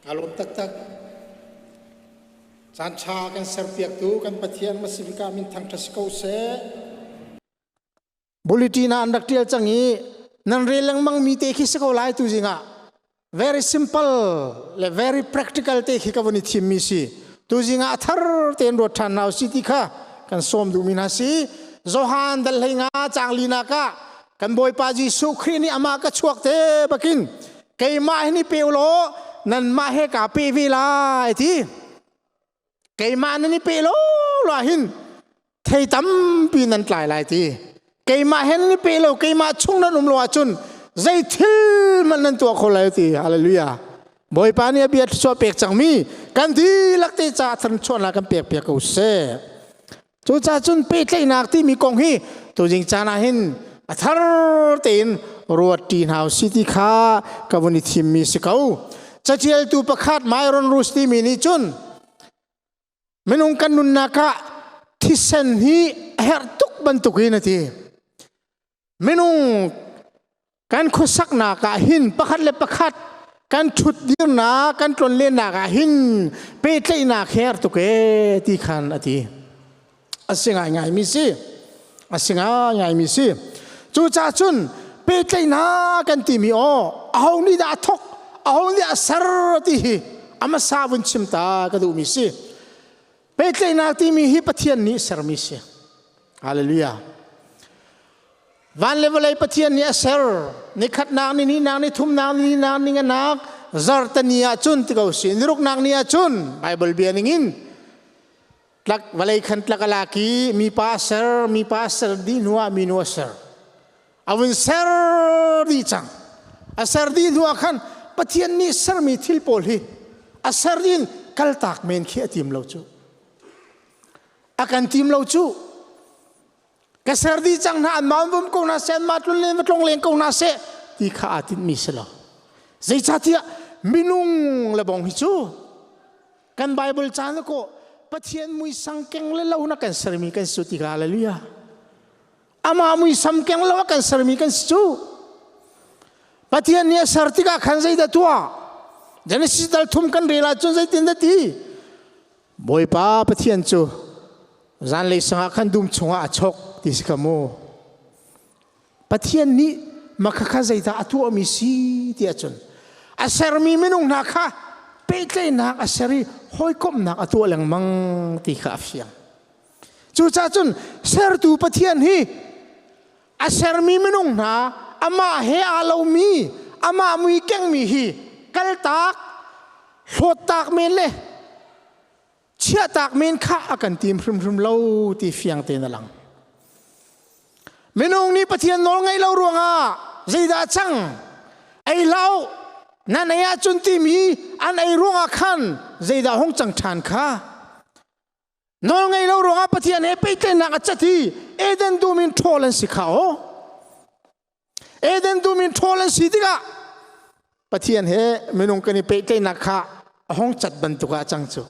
Kaa lawm taktak. Caan ṭha kan serpiaktu kan Pathian Masifika min thangṭhat si ko seh. Bulletin ah an rak ṭial cang i nan rel lengmang mi te khi si ko lai tu zing ah. Very simple le very practical te khi ka vun i thim mi si. Tu zing ah a thar tein ruat ṭhan hna si ti kha kan sawm duhmi hna si. Johan dal hlei nga caang linak ah kan Bawipa Jesuh Khrih nih amah ka chuak te bakin keimah hin i pe ulaw nanmah he kaa pe ve lai ti. Keimah nan i pe lo lo hin thei tampi nan tlai lai ti. Keimah he nan i pe lo, keimah chung nan um lo ahcun zei thil man nan tuah kho lai ti. Hallelujah. Bawipa nih a bia thluachuah pek cangmi kan dihlak te caah thluachuahnak kan pek piak ko seh. Cucaah cun pehtlaihnak timi kong hi tuzing caan ah hin a thar tein ruat ṭi hna usih ti kha ka vun i thimmi si ko. Caṭialtu pakhat Myron Rush timi nih cun minung kan nunnak ah thisen hi a herh tuk bantukin a ti. Minung kan khuasaknak ah hin pakhat le pakhat kan ṭhutdirnak kan tlonlennak ah hin pehtlaihnak her tuk ee ti khan a ti. A si ngaingai mi si. A si ngaingai mi si. Cucaah cun pehtlaihnak kan timi aw aho nih dah a thok aho nih a ser ti hi a hmasa vun chim ta ka duhmi si. Pehtlaihnak timi hi Pathian nih sermi si. Hallelujah. Van le vawlei Pathian nih a ser. Nikhatnak, ni hnihnak, ni thumnak, ni linak, ni nganak, zartani ah cun ti ko si. Niruknak ni ah cun Bible bia ningin tlak vawlei khan tlak a lak i mipa a ser, mipa a ser dih hnu ah minu a ser. A vun ser dih cang. A ser dih hnu ah khan Pathian nih sermi thil pawl hi a ser in kaltak men khi a tim lo cu. A kan tim lo cu. Ka ser dih cang hna an maun vum ko hna seh an mah tlun len va tlong len ko hna seh ti kha aa tinhmi si lo. Zeicahtiah minung le bong hi cu kan Bible caan ko Pathian muisang keng le lo na kan sermi kan si ti ka hallelujah. Amah muisam keng lo a kan sermi kan si cu. Pathian nih a ser tikah khan zeidah tuah? Genesis dal thum kan rel ahcun zeitin dah ti? Bawipa Pathian cu zanlei sangah khan dum chungah a chok ti si ka mu. Pathian nih makha kha zeidah a tuahmi si ti ahcun a sermi minung hna kha pehtlaihnak a ser i hawikomhnak a tuah lengmang ti kha a fiang. Cucaah cun sertu Pathian hi a sermi minung hna amah he aa lomi amah mui kengmi hi kaltak hlawttak men le chiahtak men kha a kan tim hrimhrim lo ti fiang tein a lang. Minung nih Pathian nawl ngaih lo ruangah zeidah a cang? Ei hlah nan ei ahcun timi an ei ruangah khan zeidah hung cang ṭhan kha? Nawl ngei lo ruangah Pathian he pehtlaihnak a cat i Eden dum in ṭhawl an si kha aw. Eden dum in ṭhawl an si tikah Pathian he minung kan i pehtlaihnak kha a hong cat bantuk ah a cang cu.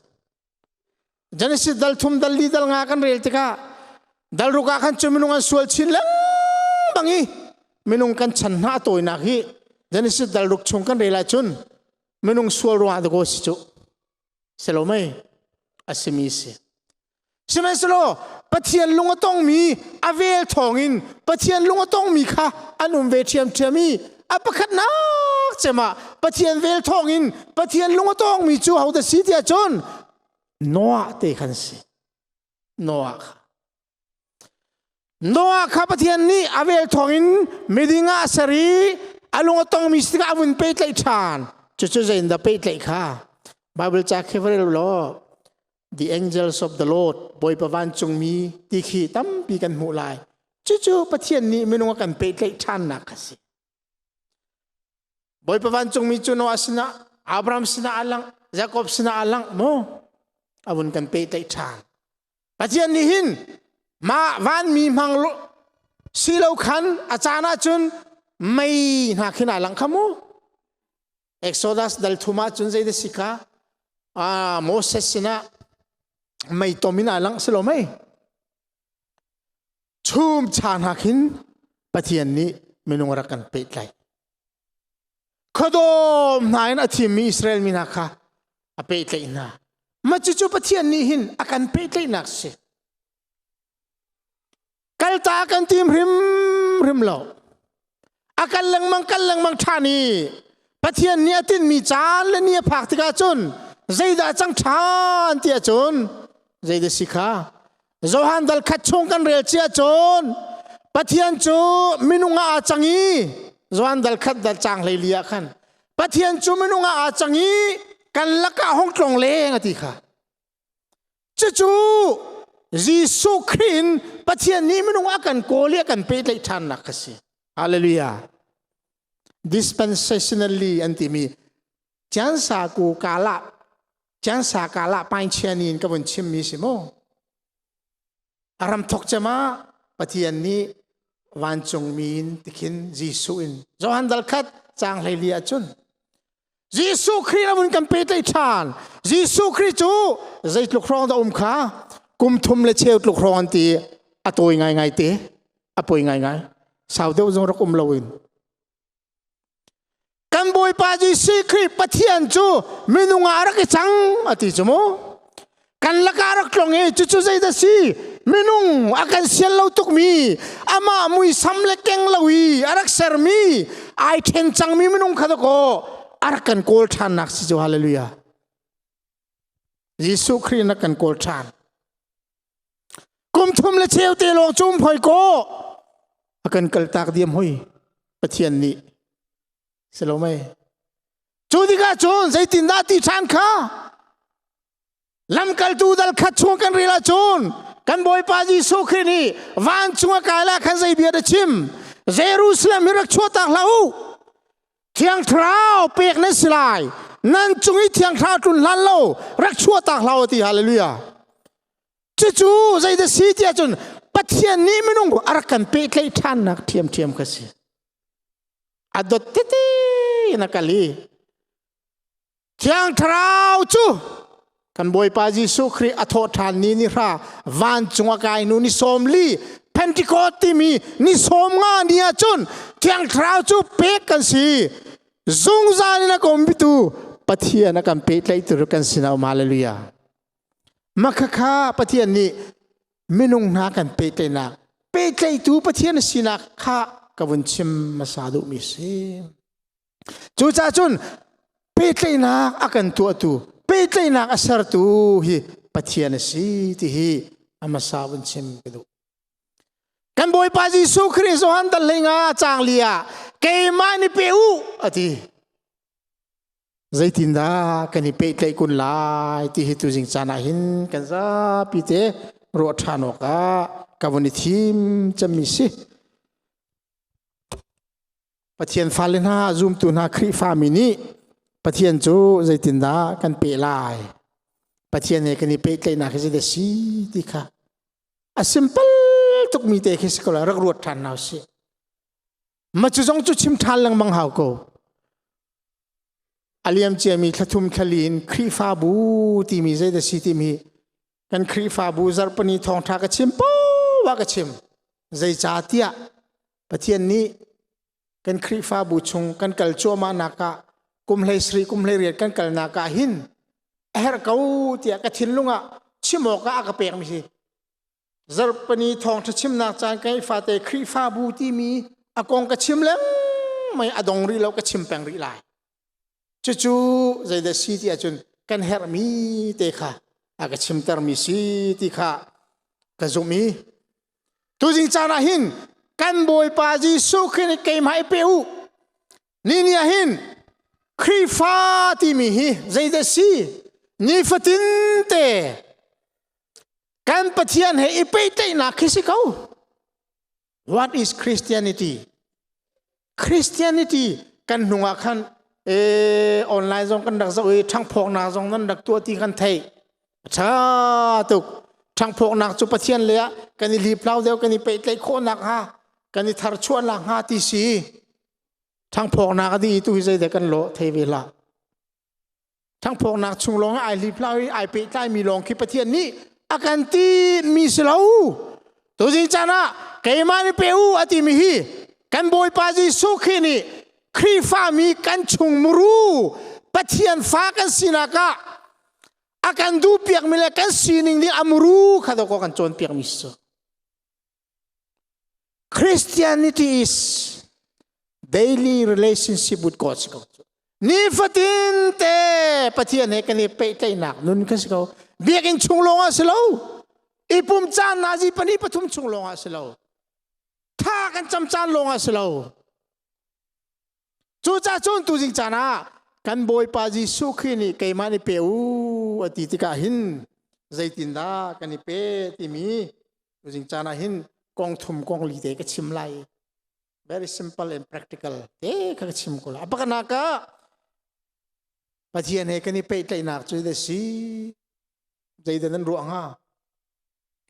Genesis dal thum dal li dal nga kan rel tikah dal ruk ah khan cu minung an sual chin lengmang i minung kan chan hna tawinak hi Genesis dal ruk chung kan rel ahcun minung sual ruangah dakaw si cu. Si lo mei? A simi si. Sihmanhsehlaw Pathian lung a tongmi a vel thawngin Pathian lung a tongmi kha an um ve ṭhiamṭhiam i a pakhatnak cem ah Pathian vel thawngin Pathian lung a tongmi cu hodah si tiah cun Noah te khan si. Noah kha. Noah kha Pathian nih a vel thawngin miding ah a ser i a lung a tongmi si tikah a vun pehtlaih ṭhan. Cucu zeiindah pehtlaih kha? Bible ca khi va rel law The angels of the Lord Bawipa vancungmi ti khi tampi kan hmuh lai. Cucu Pathian nih minung a kan pehtlaih ṭhannak kha si. Bawipa vancungmi cu Noah sinah Abraham sinah a lang, Jakob sinah a lang maw? A vun kan pehtlaih ṭhan. Pathian nih hin mah vanmi hmang si lo khan a caan ahcun mei hna khin aa lang kha mu. Exodus dal thum ahcun zei da si kha Moses sinah mei tom in aa lang si lo mei. Chum cha hna khin Pathian nih minung rak kan pehtlaih. Khuadawm hna in a thimmi Israel mi hna kha A pehtlaih hna. Mah cucu Pathian nih hin a kan pehtlaihnak si. Kalta kan tim hrimhrim lo. A kal lengmang kal lengmang ṭhan i Pathian nih a tinhmi caan le ni a phak tikah cun zeidah cang ṭhan ti ahcun zeidah si kha Johan dal khat chung kan rel cia cun Pathian cu minung ah aa cang i Johan dal khat dal cang hlei li ah khan Pathian cu minung ah aa cang i kan lakah hong tlong leng a ti kha. Cucu Jesuh Khrih in Pathian nih minung a kan kawl i a kan pehtlaih ṭhannak kha si. Hallelujah. Dispensationally an timi Chansa ku kala Chansa kala pain chian in ka vun chimmi si mu. A ram thok cema Pathian nih vancungmi in tikhin Jesuh in Johan dal khat cang hlei li ahcun Jesuh Khrih ram in kan pehtlaih ṭhan. Jesuh Khrih cu zeitluk hrawng dah um kha kum thum le cheu tluk hrawng an ti a tawi ngaingai te a poi ngaingai sau deuh zong rak um loin kan Bawipa Jesuh Khrih Pathian cu minung ah a rak i cang a ti cu mu kan lakah rak tlong i cucu zeidah si minung a kan sial lo tukmi amah muisam le keng lo i a rak sermi ai ṭhen cangmi minung kha dakaw a rak kan kawl ṭhannak si cu hallelujah Jesuh Khrih na kan kawl ṭhan kum thum le cheu te lawng cum hoi ko a kan kaltak diam hoi Pathian nih si lo mei cu tikah cun zeitindah ti ṭhan kha lamkaltu dal khat chung kan rel ahcun kan Bawipa Jesuh Khrih nih vancung a kai la khan zei bia dah chim Jerusalem hi rak chuahtak hlah u Thiang Thlarau pek nan si lai nan cung i Thiang Thlarau tlun hlan lo rak chuahtak hlah u ti hallelujah cucu zeidah si tiah cun Pathian nih minung a rak kan pehtlaih ṭhannak ṭhiamṭhiam kha si a dot tete in a kal i Thiang Thlarau cu kan Bawipa Jesuh Khrih a thawh ṭhan ni ni hra vancung a kai nu ni 40 Pentecost timi ni 50 ni ahcun Thiang Thlarau cu pek kan si zungzal in a ka umpitu Pathian a kan pehtlaihtu kan sinah um hallelujah Makhakha Pathian nih minung hna kan pehtlaihnak pehtlaihtu Pathian a sinak kha ka vun chim hmasa duhmi si. Cucaah cun pehtlaihnak a kan tuahtu, pehtlaihnak a sertu hi Pathian a si ti hi a hmasa vun chim ka duh. Kan Bawipa Jesuh Khrih Johan dal 15 caang li ah keimah ni pe u a ti. Zeitindah kan i pehtlaih kun lai ti hi tuzing caan ah hin kan zapi te ruah ṭhan awkah ka vun i thim cemmi si. Pathian fale hna zumtu hna Khrihfami nih Pathian cu zeitindah kan peh lai? Pathian he kan i pehtlaihnak hi zeidah si ti kha a simple tukmi te khi si ko lai rak ruat ṭhan hna usih. Ma cu zong cu chim ṭhan lengmang hau ko. A liam ciami thlathum thlali in Khrihfabu timi zeidah si timi kan Khrihfabu zarhpini thawngṭha ka chim poah ka chim. Zeicahtiah Pathian nih kan Khrihfabu chung kan kal cuahmah nak ah kum hlei sarih kum hlei riat kan kalnak ah hin a herh ko tiah ka thinlung ah chim awkah a ka pekmi si. Zarhpini thawngṭha chimnak caan ka ngeih fate Khrihfabu timi a kong ka chim lengmang a dong rih lo ka chim peng rih lai. Cucu zeidah si ti ahcun kan herhmi te kha a ka chimtermi si ti kha ka zumh i tuzing caan ah hin kan Bawipa Jesuh Khrih nih keimah i pe u ni ni ah hin Khrihfa timi hi zeidah si nifatin te Kan Pathian he i pehtlaihnak khi si ko. What is Christianity? Christianity kan hnung ah khan e online zong kan rak zoh i ṭhangphawknak zong nan rak tuah ti kan theih. A ṭha tuk. Ṭhangphawknak cu Pathian le ah kan i hliplau deuh kan i pehtlaih khawhnak hnga kan i tharchuahnak hnga ti si. Ṭhangphawknak a dih tu hi zeidah kan lawh thei ve hlah. Ṭhangphawknak chung lawng ah ai hliplau i ai pehtlaimi lawng khi Pathian nih a kan tinhmi si lo. Tuzing caan ah keimah nih pe u a timi hi kan Bawipa Jesuh Khrih nih Khrihfami kan chung muru Pathian fa kan sinak ah. A kan duh piakmi le kan sining ding amuru kha dawkaw kan cawn piakmi si. Christianity is daily relationship with God si ko. Nifatin te Pathian he kan i pehtlaihnak nun kha si ko. Biakinn chung lawng ah si lo. I pum caan nazi pahnih pathum chung lawng ah si lo. Tha kan cam caan lawng ah si lo. Cucaah cun tuzing caan ah kan Bawipa Jesuh Khrih nih keimah nih pe u a ti tikah hin zeitindah kan i pe timi tuzing caan ah hin kong thum kong li te ka chim lai. Very simple and practical te kha ka chim ko lai. A pakhatnak ah Pathian he kan i pehtlaihnak cu da si zeidah nan ruah hnga?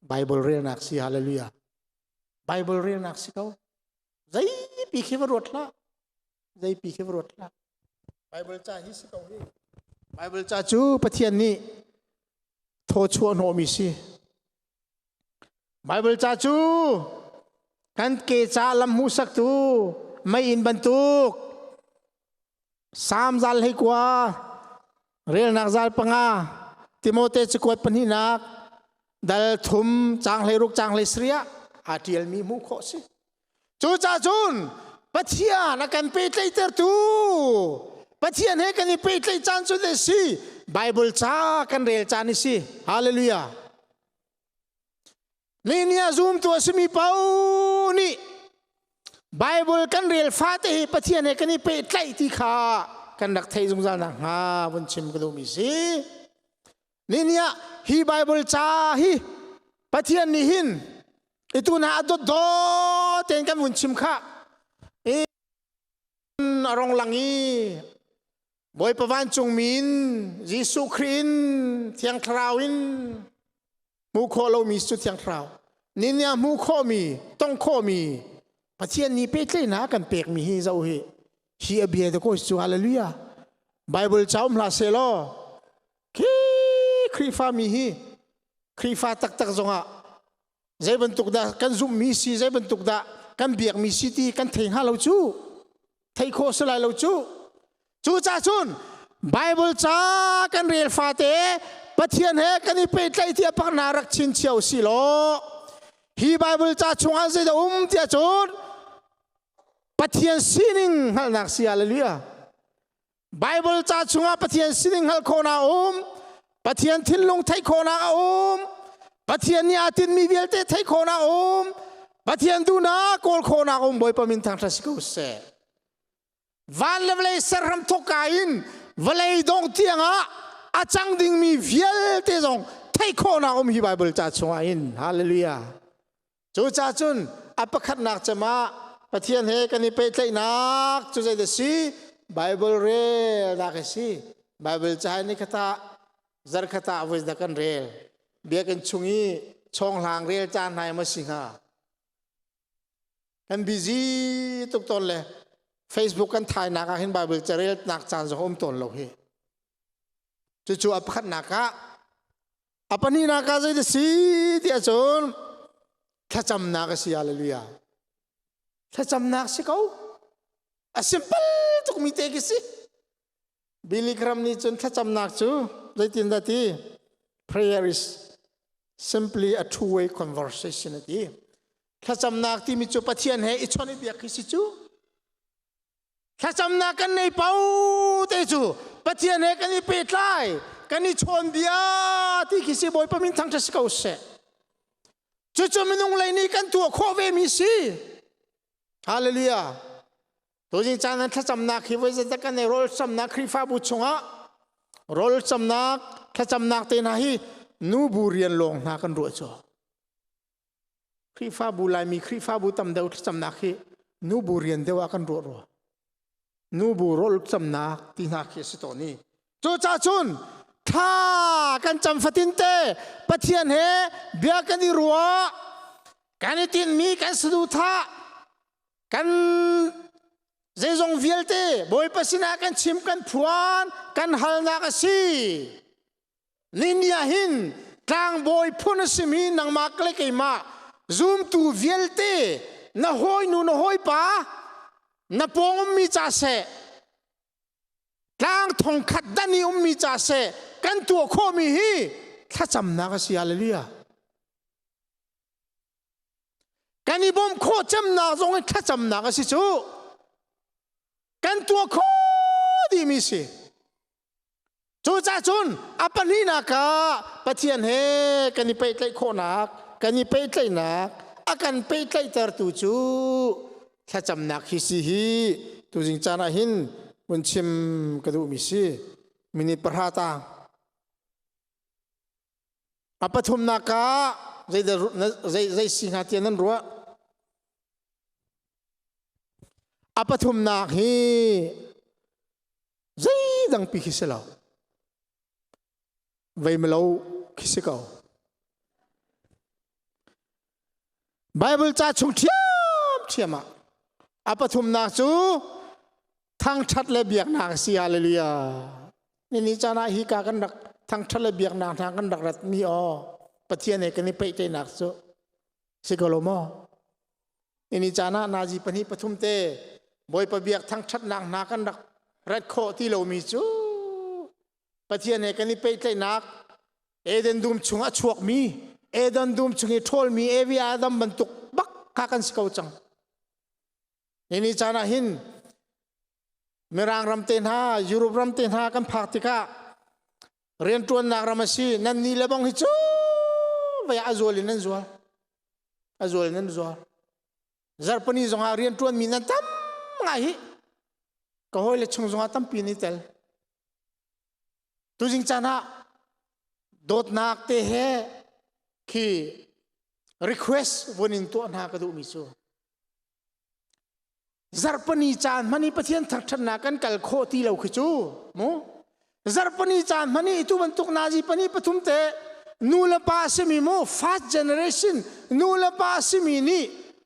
Bible relnak si hallelujah. Bible relnak si ko. Zeipi khi va ruat hlah. Zeipi khi va ruat hlah. Bible ca hi si ko hi. Bible ca cu Pathian nih thaw chuah hnawhmi si. Bible ca cu kan ke ca lam hmuhsaktu mei-inn bantuk Salm zal 19 relnak zal 5 Timote cakuat pahnihnak dal thum caang 16 caang 17 ah aa ṭialmi hmuh khawh si. Cucaah cun Pathian a kan pehtlaihtertu Pathian he kan i pehtlaih caan cu a si Bible ca kan rel caan a si. Hallelujah. Ni ah zumtu a simi paoh nih Bible kan rel fate hi Pathian he kan i pehtlaih ti kha kan rak theih zungzal nakhnga vun chim ka duhmi si. Ni ah hi Bible ca hi Pathian nih hin itu na a dawtdawt tein kan vun chim kha a rong lang i Bawipa vancungmi in Jesuh Khrih in Thiang Thlarau in hmuh khawh lomi cu Thiang Thlarau ni ah hmuh khawhmi tong khawhmi Pathian nih pehtlaihnak kan pekmi hi zoh hi hi a bia te ko cu hallelujah. Bible ca um hlah seh law khi Khrihfa mi hi Khrihfa taktak zongah zei bantuk dah kan zumhmi si, zei bantuk dah kan biakmi si ti kan thei hnga lo cu, thei khawh si lai lo cu. Cucaah cun Bible ca kan rel fate Pathian he kan i pehtlaih tiah pakna rak chin cio si law hi Bible ca chungah zeidah um tiah cun Pathian sining hngalhnak si. Hallelujah. Bible ca chungah Pathian sining hngalh khawhnak a um, Pathian thinlung theih khawhnak a um, Pathian nih aa tinhmi vialte theih khawhnak a um, Pathian duhnak kawl khawhnak a um. Bawipa min thangṭhat si ko seh. Van le vawlei serhram thawkka in vawlei dongh tiangah a cang dingmi vialte zong theih khawhnak um hi Bible ca chungah hin. Hallelujah. Cucaah cun a pakhatnak cem ah Pathian he kan i pehtlaihnak cu zeidah si? Bible relnak a si. Bible ca ni khata zarkhata voi dah kan rel. Biakinn chung i chawnghlang rel caan hna ma si hnga? Kan busy tuk tawn le Facebook kan thainak ah hin Bible carel nak caan zong um tawn lo hi. Cucu a pakhatnak ah. A pahnihnak ah zei si ti ahcun thlacamnak a si. Hallelujah. Thlacamnak si ko. A simple tukmi te khi si. Billy Graham nih cun thlacamnak cu zeitin dah ti? Prayer is simply a two-way conversation a ti. Thlacamnak timi cu Pathian he i chawnh i biak khi si cu. Thlacamnak kan nei pau te cu Pathian he kan i pehtlai, kan i chawnbia ti khi si. Bawipa min thangṭhat si ko seh. Cucu minung lei nih kan tuah khawh ve mi si. Hallelujah. Tuzing caan an thlacamnak hi voi zeizat kan nei rawlcamnak Khrihfabu chungah rawlcamnak thlacamnak te hna hi nubu rian lawng hna kan ruah cu. Khrihfabu Laimi Khrihfabu tam deuh thlacamnak hi nubu rian deuh ah kan ruah rua. Nubu rawl camnak ti hna khi a si tawn i. Cucaah cun thla kan cam fatin te Pathian he bia kan i ruah, kan i tinhmi kan saduhthah, kan zeizong vialte Bawipa sinah kan chim, kan phuan, kan halnak a si. Nihin ah hin tlangbawi phun a simi nangmah le keimah zumtu vialte, na hawinu, na hawipa, na pawng ummi ca seh, tlang thongkhat dan i ummi ca seh. kan tuah khawhmi hi thlacamnak a si. Hallelujah. Kan i bawmh khawh cemnak zong hi thlacamnak a si cu. Kan tuah khawh dihmi si. Cucaah cun a pahnihnak ah Pathian he kan i pehtlaih khawhnak, kan i pehtlaihnak, a kan pehtlaihtertu cu thlacamnak hi si hi tuzing caan ah hin vun chim ka duhmi si. Minute pahra tang. A pathumnak ah zei zei si hnga tiah nan ruah? A pathumnak hi zeidang pi khi si lo veimalo khi si ko Bible ca chung ṭhiamṭhiam ah a pathumnak cu thangṭhat le biaknak a si hallelujah ni ni caan ah hi ka kan rak thangṭhat le biaknak hna kan rak rat mi aw Pathian he kan i pehtlaihnak cu si ko lo maw Ini caan ah nazi pahnih pathum te Bawipa biak thangṭhatnak hna kan rak rat khawh ti lomi cu Pathian he kan i pehtlaihnak Eden dum chung a chuakmi Eden dum chung i ṭhawlmi Evi Adam bantuk bak kha kan si ko cang. Ini caan ah hin Mirang ram te hna, Europe ram te hna kan phak tikah rianṭuannak ram a si nan ni le bang hi cu vai a zual in nan zual. A zual in nan zual. Zarhpini zongah rianṭuanmi nan tam ngai hi. Ka hawile chung zongah tampi ni tel. Tuzing caan ah dawtnak te he khi request vun in tuah hna ka duhmi cu Zarhpini caan hmanh i Pathian thangṭhatnak kan kal khawh ti lo khi cu mu Zarhpini caan hmanh i tu bantuk nazi pahnih pathum te nu le pa simi mu first generation nu le pa simi nih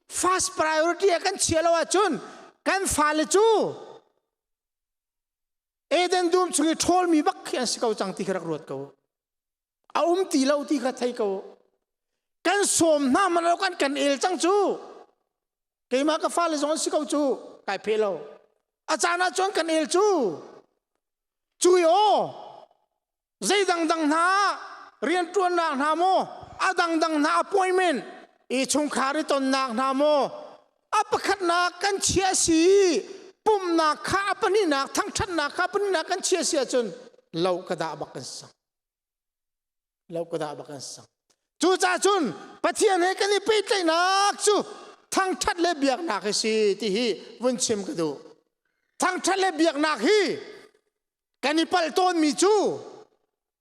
first priority a kan chia lo ahcun kan fale cu Eden dum chung i ṭhawlmi bak khi an si ko cang ti kha rak ruat ko. A um ti lo ti kha thei ko. Kan sawm hna man lo kan kan el cang cu. Keimah ka fale zong an si ko cu. Kai phe lo. A caan ah cun kan el cu. Cui aw zei dangdang hna rianṭuannak hna maw a dangdang hna appointment i chungkhar i tonnak hna maw a pakhatnak kan chia si pumnak kha a pahnihnak thangṭhatnak kha pahnihnak kan chia si ahcun lo ka dah bak kan sang lo ka dah bak kan sang cucaah cun Pathian he kan i pehtlaihnak cu thangṭhat le biaknak hi si ti hi vun chim ka duh thangṭhat le biaknak hi kan i palh tawnmi cu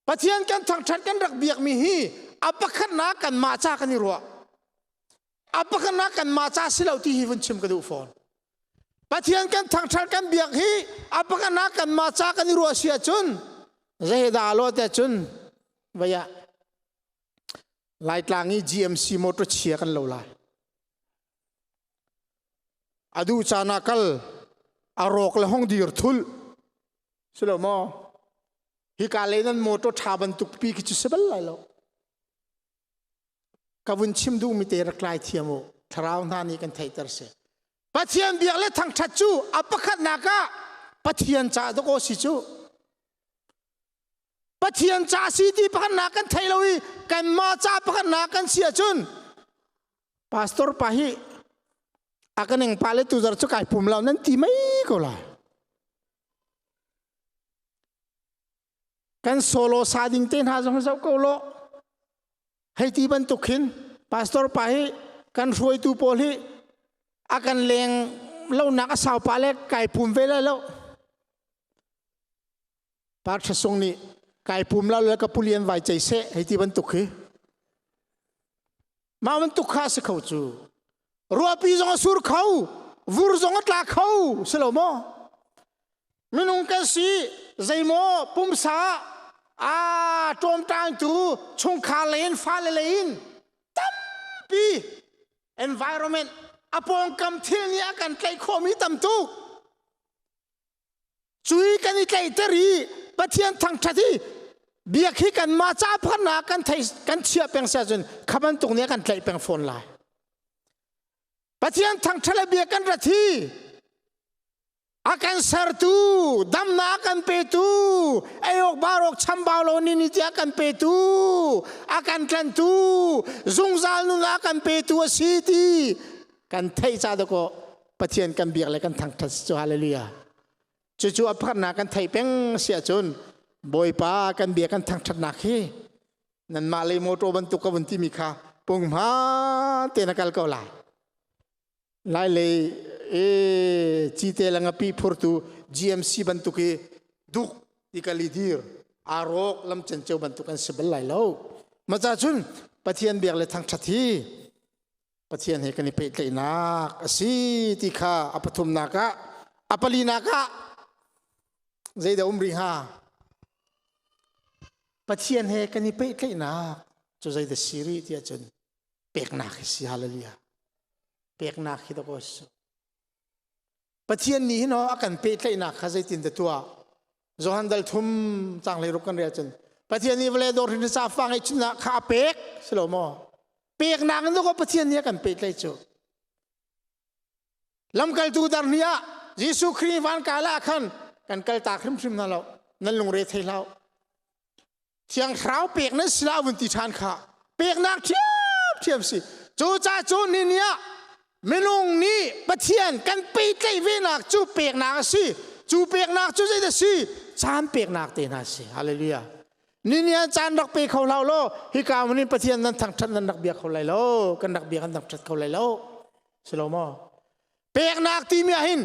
Pathian kan thangṭhat kan rak biakmi hi a pakhatnak kanmah ca kan i ruah a pakhatnak kanmah ca si lo ti hi vun chim ka duh fawn Pathian kan thangṭhat kan biak hi a pakhatnak kanmah ca kan i ruah si ahcun zeidah lo te cun vaya Laitlang i GMC motor chia kan lo lai a duh caan ah kal a rawk le hong dir thul si lo maw hika lei nan motor ṭha bantuk pi khi cu si bal lai lo ka vun chim duhmi te rak lai thiam u thlarau hna nih kan theihter si Pathian biak le thangṭhat cu a pakhatnak ah Pathian ca dawk aw si cu Pathian ca si ti pakhatnak kan thei lo i kanmah ca pakhatnak kan si ahcun pastor pa hi a ka ning pa le tuzar cu kai pum lo nan ti mei ko lai kan solo sa ding te hna zong zoh ko lo hei ti bantuk khin pastor pa hi kan hruaitu pawl hi a kan leng lonak a sau pa le kai pum ve lai lo par sung nih kai pum lo le ka pulian vai chei seh hei ti bantuk hi Mah bantuk kha a si kho cu. Ruahpi zong a sur kho, vur zong a tla kho, si lo maw? Minung kan si, zeimaw pumsa a ṭawmṭaangtu chungkhar lei in fale lei in tampi environment a pawngkam thil nih a kan tlaih khawhmi tam tuk. Cui kan i tlaihter i Pathian thangṭhat hi biak hi kanmah ca phannak kan thei kan chiah peng si ahcun kha bantuk nih a kan tlaih peng fawn lai. Pathian thangṭhat le biak kan rat hi. A kan sertu, damnak a kan petu, ei awk bar awk chambau lo ni ni tiah a kan petu, a kan tlantu, zungzal nun a kan petu a si ti kan theih ca dakaw Pathian kan biak le kan thangthat si cu hallelujah. Cucu a pakhatnak kan theih peng si ahcun Bawipa kan bia kan thangthatnak hi nanmah lei motor bantuk ka vun timi kha punghma te na kal ko lai. Lailei e cite le ngapi phurtu GMC bantuk i duk ti kali dir arok lam cenceu bantuk an si bal lai lo. Maca cun Pathian biak le thangthat hi Pathian he kan i pehtlaihnak a si ti kha a pathumnak ah a palinak ah zeidah um rih hnga? Pathian he kan i pehtlaihnak cu zeidah si rih tiah cun peknak hi si hallelujah peknak hi dakaw si Pathian nih hin a kan pehtlaihnak kha zeitin dah tuah Johan dal thum cang hlei ruk kan rel cun Pathian nih vawlei dawr hrin sa fa ngeih kha a pek si lo maw peknak in dakaw Pathian nih a kan pehtlaih cu lamkaltu dar ni ah Jesuh Khrih van kai ah khan kan kal tak hrimhrim hna lo nan lungre thei hlah Thiang Thlarau pek nan si la vun ti ṭhan kha peknak ṭhiamṭhiam si. Cucaah cu ni ni ah minung nih Pathian kan pehtlaih venak cu peknak a si. Cu peknak cu zeidah si? Caan peknak te hna si. Hallelujah. Ni ni ah caan rak pe kho hlah law hika hmun in Pathian nan thangṭhat nan rak bia kho lai lo. Kan rak bia kan thangṭhat kho lai lo. Si lo maw? Peknak timi ah hin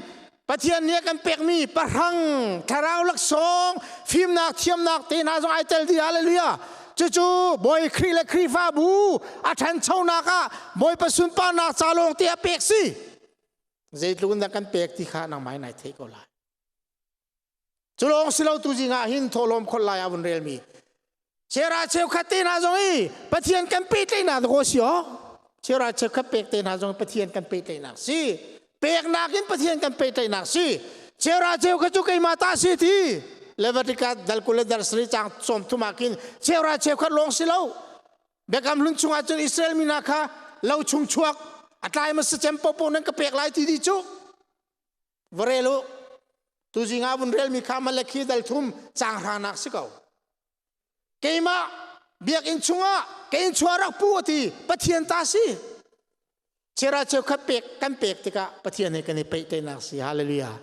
Pathian nih a kan pekmi pahrang, thlarau laksawng, fimnak, thiamnak te hna zong ai tel dih. Hallelujah. Cucu Bawi Khrih le Khrihfabu a ṭhanchonak ah Bawipa sunparnak ca lawng te a pek si. Zeitluk in dah kan pek ti kha nangmah in nai theih ko lai. Cu lawng si lo tu zing ah hin thawhlawm khol lai a vun relmi Chera cheukhat te hna zong i Pathian kan pehtlaihnak dakaw si aw. Chera cheukhat pek te hna zong Pathian kan pehtlaihnak si. Peknak in Pathian kan pehtlaihnak si. Chera cheukhat cu keimah ta si ti. Leviticus dal 20 le dal 7 cang 30 ah khin chera cheukhat lawng si lo. Biakam hlun chungah cun Israel mi hna kha lo chung chuak a tlai ma sacem popo nan ka pek lai ti di cu. Va rel u. Tuzing ah vun relmi kha Malakhi dal thum caang hranak si ko. Keimah biakinn chungah ka inn chuah rak pu a ti Pathian ta si. Chera cheukhat pek kan pek tikah Pathian he kan i pehtlaihnak si. Hallelujah.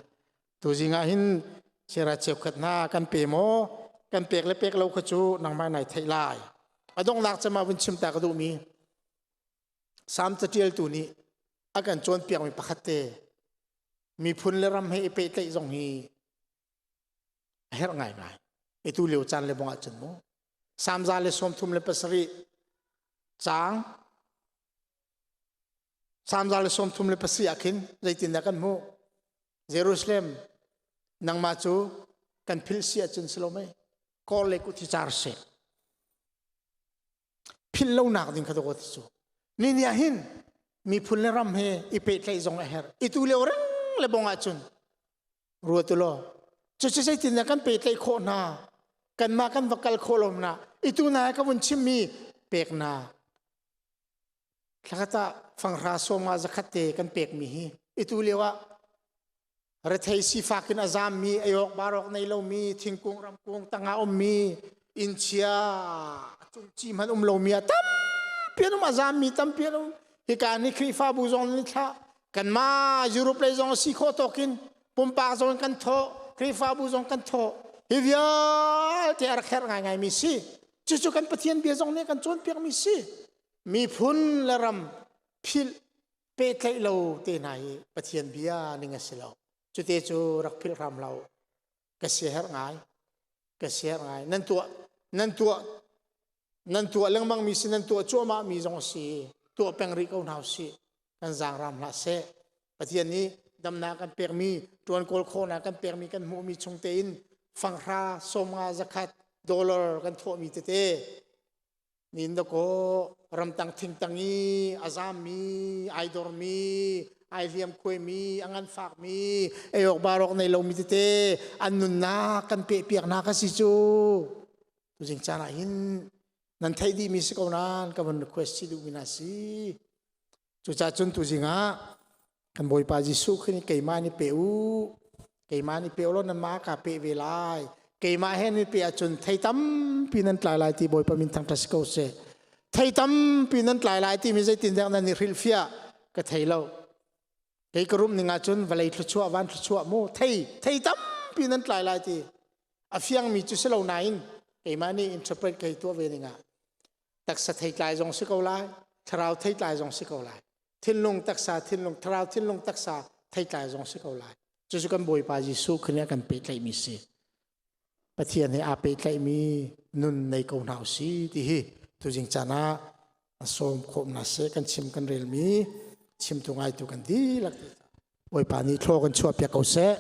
Tuzing ah hin chera cheukhat hna kan pe maw? Kan pek le pek lo kha cu nangmah nai theih lai. A donghnak cema vun chim ta ka duhmi Salm catialtu nih a kan cawnpiakmi pakhat te miphun le ram he i pehtlaih zong hi a herh ngaingai. Itu lio caan le bong ahcun mu. Salm 137 caang Salm 137 ah khin zeitindah kan hmuh? Jerusalem nangmah cu kan philh si ahcun si lo mei? Kor le kut hi car seh. Philh lonak ding kha dawt cu ni ni ah hin miphun le ram he i pehtlaih zong a herh i tu lio reng le bong ahcun ruat u law cucu zeitin dah kan pehtlaih khawh hna kanmah kan va kal khawh lo na i tu na ka vun chimmi peknak thlakhat ah fanghra 50 zakhat te kan pekmi hi i tu lio ah Rethei sifak in a zammi, eiawk barok nei lomi, thingkung ramkung tangah ummi, innchia cungci hmanh um lomi ah tampi an um, a zammi tampi an um. Hika ni Khrihfabu zong ni thlah. Kanmah Europe lei zong si khawh tawkin pumpak zong kan thawh, Khrihfabu zong kan thawh. Hi vialte a rak herh ngaingaimi si. Cucu kan Pathian bia zong nih kan cawnpiakmi si. Miphun le ram philh pehtlaih lo te hna hi Pathian bia ning a si lo. Cute cu rak philh hram lo. Ka siaherh ngai. Ka siaherh ngai. Nan tuah nan tuah nan tuah lengmang mi si nan tuah cuahmah mi zong a si. Tuah peng rih ko hna usih. Kan zaang ram hlah seh. Pathian nih damnak kan pekmi, tuan kawl khawhnak kan pekmi kan hmuhmi chung tein fanghra 50 zakhat dollar kan thawhmi tete Nin dakaw ramtang thingtang i a zammi, ai dormi, ai hliamkhuaimi, a nganfakmi, ei awk barok nei lomi tete an nunnak kan pehpiaknak a si cu. Tuzing caan ah hin nan theih dihmi si ko nain ka van request chih duhmi na si. Cucaah cun tuzing ah kan Bawipa Jesuh Khrih nih keimah nih pe u. Keimah nih pe ulaw nanmah ka pe ve lai. Keimah he ni pe ahcun thei tampi nan tlai lai ti Bawipa min thangṭhat si ko seh. Thei tampi nan tlai lai timi zeitindah nan i hrilhfiah ka thei lo. Kei ka rum ning ahcun vawlei thluachuah van thluachuah mu thei thei tampi nan tlai lai ti a fiangmi cu si lo nain keimah nih interpret kei tuah ve ning ah taksa theitlai zong si ko lai thlarau theitlai zong si ko lai thinlung taksa thinlung thlarau thinlung taksa theitlai zong si ko lai. Cucu kan Bawipa Jesuh Khrih nih a kan pehtlaihmi si. Pathian he aa pehtlaihmi nun nei ko hna usih ti hi tuzing caan ah sawm khawh hna seh. Kan chim kan relmi chimtu ngaitu kan dihlak Bawipa nih thlaw kan chuah piak ko seh.